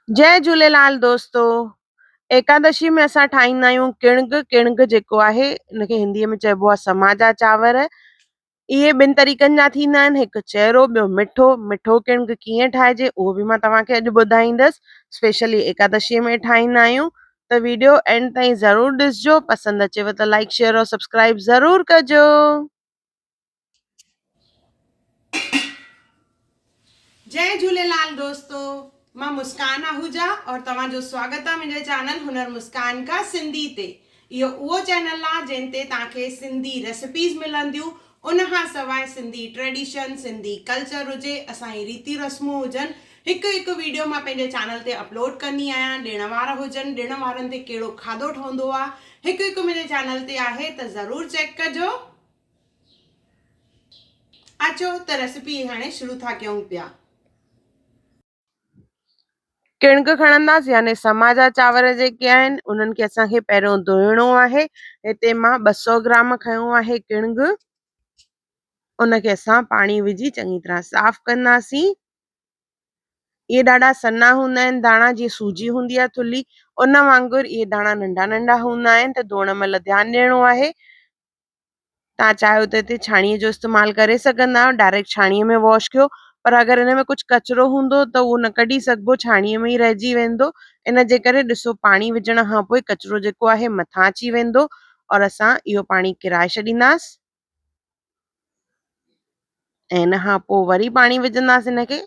جئي جهوليلال دوستو ايڪادشي ۾ اسان ٺاهيندا آهيون ڪڻگ ڪڻگ جيڪو آهي ان کي هندي ۾ چئبو آهي سماجا چانور اهي ٻن طريقن جا ٿيندا آهن هڪ چهرو ٻيو مٺو مٺو ڪڻگ ڪيئن ٺاهجي اهو به مان توهان کي اڄ ٻڌائيندس اسپيشلي ايڪادشي ۾ ٺاهيندا آهيون ته ويڊيو اينڊ تائين ضرور ڏسجو پسند اچيو ته لائڪ شيئر اور سبسڪرائب ضرور ڪجو. جئي جهوليلال دوستو مان مسڪان آهوجا اور توهان جو سواگت آ منهنجي چينل هنر مسڪان کا سنڌي تي اهو اهو چينل آ جنهن تي توهان کي سنڌي ريسيپيز ملنديون ان کان سواء سنڌي ٽريڊيشن سنڌي ڪلچر هجي اسان جي ريتي رسمون هجن هڪ هڪ ويڊيو مان پنهنجي چينل تي اپلوڊ ڪندي آهيان ڏڻ وار هجن ڏڻ وارن تي ڪهڙو کاڌو ٺهندو آ هڪ هڪ منهنجي چينل تي آهي ته ضرور چيڪ ڪجو. اچو ته ريسيپي هاڻي شروع ٿا ڪيون پيا. ڪڻڪ کڻنداس يعني سما جا چانور جيڪي آهن انهن کي اسان کي پهريون ڌوئڻو آهي. هتي مان 200 گرام کنيو آهي ڪڻڪ. ان کي اسان پاڻي وجهي چڱي طرح صاف ڪنداسين. اهي ڏاڍا سنها هوندا آهن داڻا جيئن سوجي هوندي آهي ٿلهي ان وانگر اهي داڻا ننڍا ننڍا هوندا آهن ته ڌوئڻ مهل ڌيان ڏيڻو آهي. توهان چاهيو ته هتي ڇاڻيء جو استعمال ڪري سگهندا آهيو ڊائريڪٽ ڇاڻيء ۾ واش ڪيو پر اگر ان ۾ ڪجهه ڪچرو هوندو ته اهو نه ڪڍي سگهبو ڇاڻيء ۾ ئي رهجي ويندو ان جي ڪري ڏسو پاڻي وجهڻ کان پوء ڪچرو جيڪو آهي مٿان اچي ويندو اور اسان اهو پاڻي ڪرائي ڇڏينداس ۽ ان کان پوء وري پاڻي وجهنداس ان کي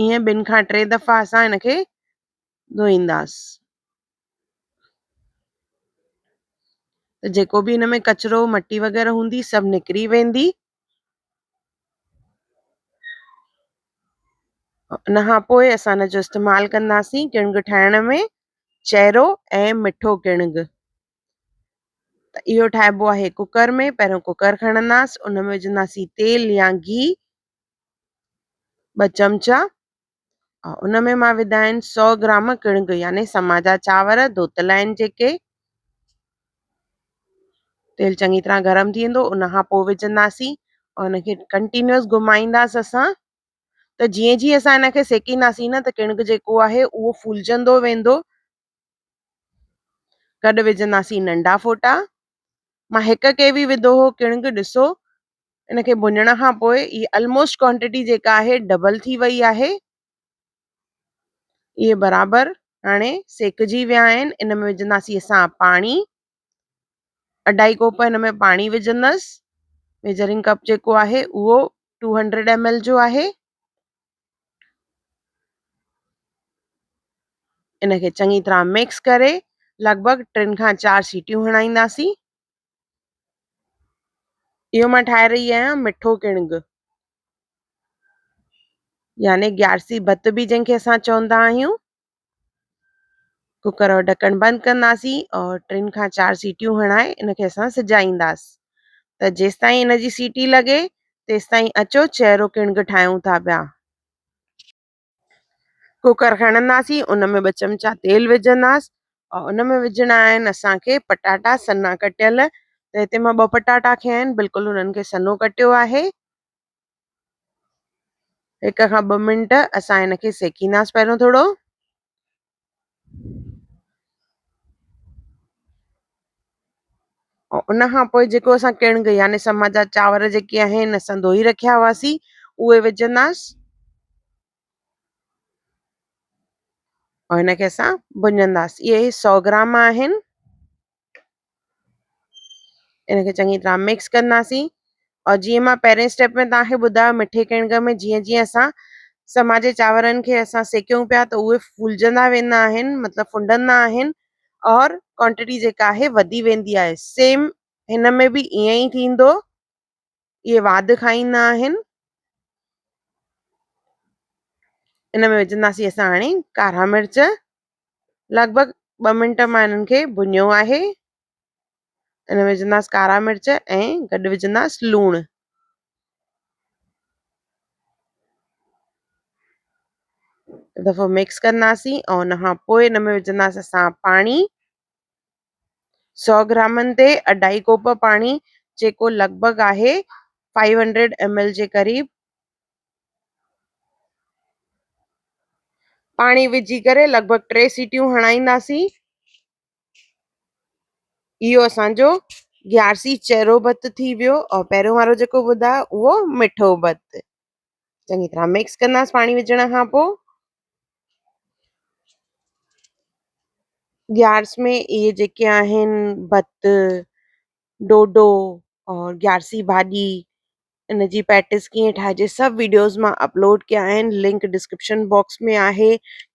ائين ٻن کان ٽي دفعا اسان ان کي ڌوئينداس ته جيڪو به هن ۾ ڪچرو مٽي وغيره هوندي سڀ نڪري ويندي. ان کان پوء اسان ان جو استعمال ڪنداسين ڪڻگ ٺاهڻ ۾ چهرو ۽ مٺو ڪڻگ ته اهو ٺاهبو آهي ڪوڪر ۾ پهريون ڪوڪر کڻنداس ان ۾ وجهنداسين تيل يا گيهه ٻه چمچا ان ۾ مان وڌا آهن سو گرام ڪڻڪ يعني سما جا چانور ڌوتل آهن جيڪي تيل چڱي طرح گرم ٿي ويندو ان کان پوء وجهنداسين اور ان کي ڪنٽينيوس گهمائينداس اسان ته جيئن جيئن اسان ان کي سيڪينداسين نه ته ڪڻڪ جيڪو آهي اهو ڦولجندو ويندو گڏ وجهنداسين ننڍا ڦوٽا مان هڪ ڪيوي وڌو هو ڪڻڪ ڏسو ان کي ڀڃڻ کان پوء هي الموسٽ ڪوانٽيٽي جيڪا آهي ڊبل ٿي وئي آهي. اهي برابر هاڻي سيڪجي ويا آهن. ان ۾ وجهنداسين اسان پاڻي. اڍائي ڪوپ ان ۾ پاڻي وجهندس. ميجرنگ ڪپ جيڪو آهي اهو ٽو هنڊريڊ ايم ايل جو آهي. ان کي چڱي طرح مڪس ڪري لڳ ڀڳ ٽن کان چار سيٽيون هڻائينداسين. اهو مان ٺاهي رهي آهيان مٺو ڪڻگ يعني گيارسي ڀت به جنهن کي اسان چوندا آهيون. ڪوڪر جو ڍڪڻ بند ڪنداسين اور ٽن کان چار سيٽيون هڻائي ان کي اسان سجائينداس ته جيستائين ان جي سيٽي لڳي تيستائين اچو چهرو ڪڻگ ٺاهيون ٿا پيا. ڪوڪر کڻنداسين ان ۾ ٻه چمچا تيل وجهنداس ۽ ان ۾ وجهڻا آهن اسان کي پٽاٽا سنها ڪٽيل ته هتي مان ٻه پٽاٽا کنيا آهن بلڪل انهن کي سنهو ڪٽيو آهي هڪ کان ٻه منٽ اسان هن کي سيڪينداس پهريون ٿورو ۽ ان کان پوء جيڪو اسان ڪڻڪ يعني سما جا چانور جيڪي آهن اسان ڌوئي رکيا هئاسين اهي وجهنداس ۽ هن کي اسان ڀڃنداس اهي سو گرام آهن ان کي چڱي طرح مڪس ڪنداسين اور جيئن مان پهرين اسٽيپ ۾ توهان کي ٻڌايو مٺي ڪڻڪ ۾ جيئن جيئن اسان سما جي چانورن کي اسان سيڪيون پيا ته اهي ڦولجندا ويندا آهن مطلب ڦنڊندا آهن اور ڪوانٽيٽي جيڪا آهي وڌي ويندي آهي سيم هن ۾ به ائين ئي ٿيندو اهي واڌ کائيندا آهن ان ۾ وجهنداسين اسان هاڻي ڪارا مرچ لڳ ڀڳ ٻه منٽ مان انهن کي ڀڃيو آهي ان ۾ وجهنداس ڪارا مرچ ۽ گڏ وجهنداس لوڻ هڪ دفعو مڪس ڪنداسين ۽ ان کان پوء ان ۾ وجهنداس اسان پاڻي سو گرامن تي اڍائي ڪوپ پاڻي جيڪو لڳ ڀڳ آهي فائيو هنڊريڊ ايم ايل جي قريب. پاڻي وجهي ڪري لڳ ڀڳ ٽي سيٽيون هڻائينداسين. اهو اسان جو گيارسي چهرو ڀت ٿي ويو اور پهريون وارو جيڪو ٻڌايو اهو مٺو ڀت. چڱي طرح مڪس ڪنداس پاڻي وجهڻ کان پوء. گيارس ۾ اهي جيڪي آهن ڀت، ڍوڍو اور گيارسي ڀاڄي، ان جي پيٽس ڪيئن ٺاهجي سڀ ويڊيوز مان اپلوڊ ڪيا آهن، لنڪ ڊسڪرپشن باڪس ۾ آهي.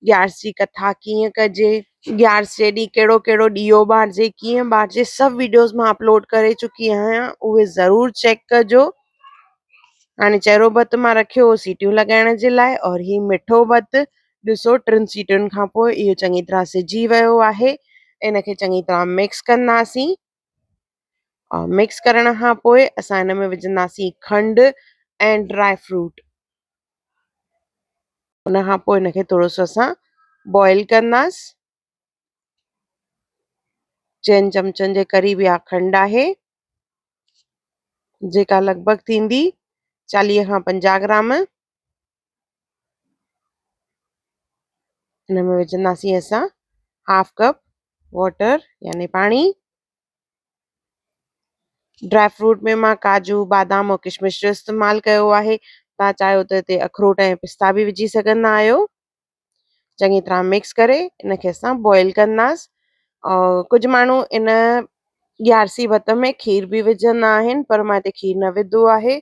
گيارس جي ڪٿا ڪيئن ڪجي، گيارس جي ڏينهن ڪهڙو ڪهڙو ڏيئو ٻارجي، ڪيئن ٻارجي، سڀ ويڊيوز مان اپلوڊ ڪري چڪي آهيان، اهي ضرور چيڪ ڪجو. هاڻي چهرو ڀت مان رکيو هو سيٽيون لڳائڻ جي لاء اور هي مٺو ڀت ڏسو ٽن سيٽين کان پوء اهو چڱي طرح سجي ويو آهي. ان کي چڱي طرح مڪس ڪنداسين اور مڪس ڪرڻ کان پوء اسان ان ۾ وجهنداسين کنڊ ۽ ڊرائي فروٽ. ان کان پوء ان کي ٿورو سو اسان بوائل ڪنداس. چئن چمچن جي قريب اها کنڊ آهي جيڪا لڳ ڀڳ ٿيندي 40 کان 50 گرام. ان ۾ وجهنداسين اسان هاف ڪپ واٽر يعني پاڻي. ڊرائي فروٽ ۾ مان ڪاجو، بادام ۽ ڪشمش جو استعمال ڪيو آهي. توهان چاهيو ته هتي اخروٽ ۽ پستا به وجهي سگهندا آهيو. چڱي طرح مڪس ڪري ان کي اسان بوائل ڪنداس. اور ڪجهه ماڻهو ان گيارسي ڀت ۾ کير به وجهندا آهن پر مان هتي کير نه وڌو آهي.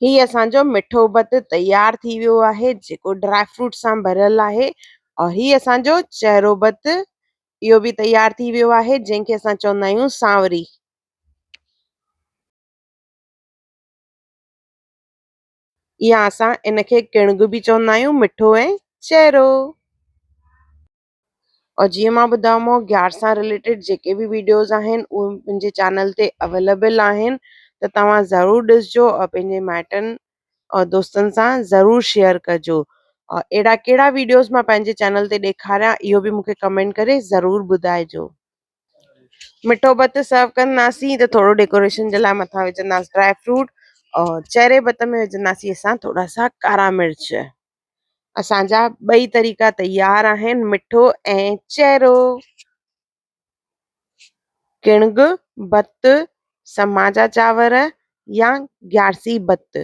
هي اسان جو مٺو ڀت تيار ٿي ويو آهي جيڪو ڊرائي فروٽ سان ڀريل آهي. اور هي اسان جو چهرو ڀت اهو به تيار ٿي ويو آهي جنهن کي اسان چوندا آهيون سانوري. يا اسان ان کي ڪڻگ به چوندا آهيون، مٺو ۽ چهرو. اور جيئن مان ٻڌايومانو گيار سان رليٽيڊ جيڪي به ويڊيوز آهن اهي منهنجي چينل تي اويليبل آهن ته توهان ضرور ڏسجو اور پنهنجي مائٽن اور دوستن سان ضرور شيئر ڪجو. اور اهڙا ڪهڙا ويڊيوز مان پنهنجي چينل تي ڏيکاريان اهو به مونکي ڪمينٽ ڪري ضرور ٻڌائجو. مٺو ڀت سرو ڪنداسين ته ٿورو ڊيڪوريشن جي لاء مٿان وجهنداسين ڊرائي فروٽ اور چهري ڀت ۾ وجهنداسين اسان ٿورا سا ڪارا مرچ. اسان جا ٻئي طريقا تيار آهن، مٺو ۽ چهرو. ڪڻگ ڀت، سما جا چانور يا گيارسي ڀت.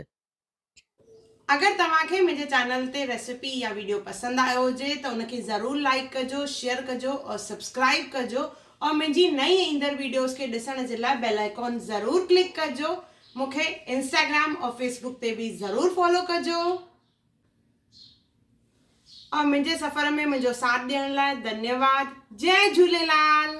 اگر توهان کي منهنجي چينل تي ريسيپي يا ويڊيو پسند آيو هجي ته ان کي ضرور لائيڪ ڪجو، شيئر ڪجو اور سبسڪرائيب ڪجو اور منهنجي نئين ايندڙ ويڊيوز کي ڏسڻ جي لاء بيل آئيڪان ضرور ڪلڪ ڪجو. مون کي انسٽاگرام اور فيسبوڪ تي به ضرور فالو ڪجو اور منهنجي سفر ۾ منهنجو ساٿ ڏيڻ لاء ڌنيواد. جئي جهوليلال.